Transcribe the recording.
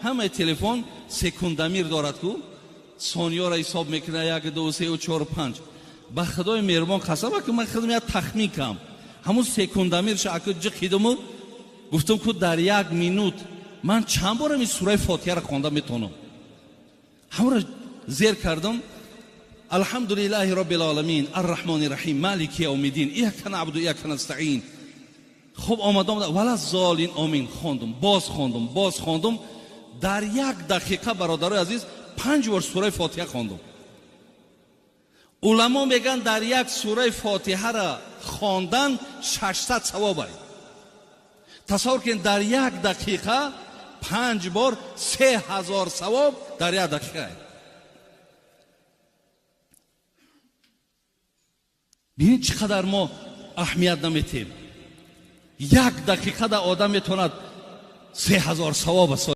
Ҳамаи телефон секундамир дорад ку, сониёро ҳисоб мекунад, як, ду, сеу, чор, панҷ. Ба худои меҳрубон қасам, аку ман худам як тахмин кам, ҳамун секундамирша аку ҷиқидуму гуфтам ку дар як минут ман чанд бор ин сураи фотиҳаро хонда метавонам. Ҳамонро зер кардам. Алҳамдулиллаҳи роббил оламин, арраҳмони раҳим, малики явмиддин, ияка наъбуду ияка настаин. Хуб, омадам, вала золин, омин, хондум, боз хондум, боз хондум. Дар як дақиқа, бародарои азиз, 5 бор сураи фотиҳа хондум. Уламо мегӯянд, дар як сураи фотиҳара хондан 600 савоб ай. Тасаввур кунед, дар як дақиқа 5 бор, 3000 савоб дар як дақиқа. Бинед, чӣ қадар мо аҳамият наметем. Як дақиқада одам метавонад 3000 савоб.